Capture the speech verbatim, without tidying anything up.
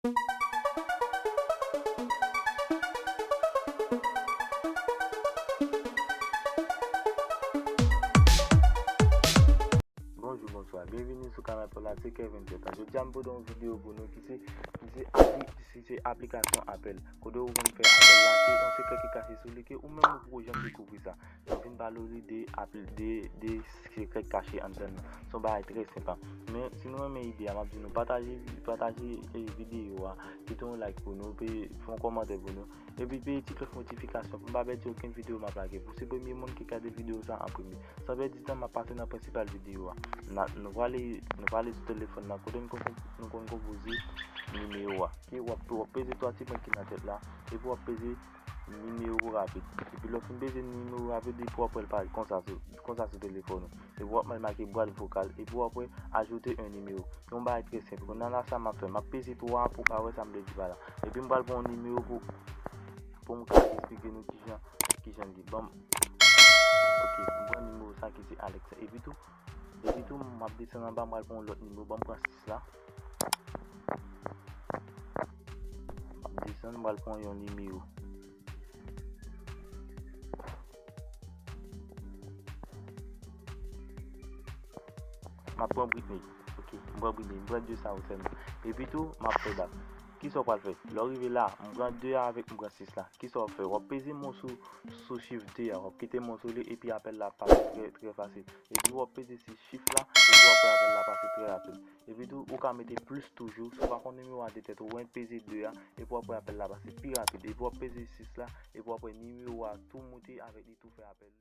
Bonjou, bonswa, byenvini sou kanal Pòl la, se Kevin Tèt la. Jodi a m pote yon videyo pou nou ki se, ki se apli-, ki se aplikasyon apèl. Kote ou konn fè apèl la, se yon sekrè ki kache sou li ke ou menm ou poko janm dekouvri sa. Mwen vin pale w li de apl-, de, de sekrè k kache anndan l. Se yon bagay trè senp. Men, si nou renmen ide a, m ap di nou pataje, pataje, eh, videyo a, kite yon like pou nou, pe fè yon kòmantè pou nou. Epi peye ti klòch notifikasyon pou n pa pèdi okenn videyo m ap lage. Pou se premye moun ki gade videyo sa an premye. San pèdi tan, m ap pase nan prensipal videyo a. Na-, nou prale, nou prale sou telefòn nan, kote nou konn, nou konn konpoze nimewo a. Epi w ap, w ap peze twa ti pwen ki nan tèt la, epi w ap peze nimewo rapid. Epi lè w fin peze nimewo rapid, epi w ap wè l parèt konsa sou, konsa sou telefòn ou. Epi w ap wè l make bwat vokal, epi w ap wè ajoute un numéro. Se yon bagay trè senp. Kounye a la, sa m ap fè, m ap peze twa pou ka wè sa m vle di pa la. Epi m pral pran yon nimewo pou, pou m ka esplike nou kijan, kijan l ye. Ban m, ok, m pran nimewo sa ki se Alex. Epi tou, epi tou, m ap desann anba, m pral pran yon lòt nimewo. Ban m pran sis la. M ap desann, m pral pran yon nimewo. M ap pran Britney. Ok, m pran Britney. M pran de sa yo sèlman. Epi tou, m ap fè bak. Kisa w pral fè? Lè w rive la, m pran de a avèk m pran sis la. Kisa w ap fè? W ap peze mwen sou, sou chif de a. W ap kite mwen sou li epi apèl la pase trè, trè fasil. Epi w ap peze sou chif la, epi w ap wè apèl la pase trè rapid. Epi tou, ou ka mete plis toujou. Si w pa konn nimewo a de tèt, ou wè peze de a, epi w ap wè apèl la pase pi rapid. Epi w ap peze sis la, epi w ap wè nimewo a tou moute avèk li tou fè apèl.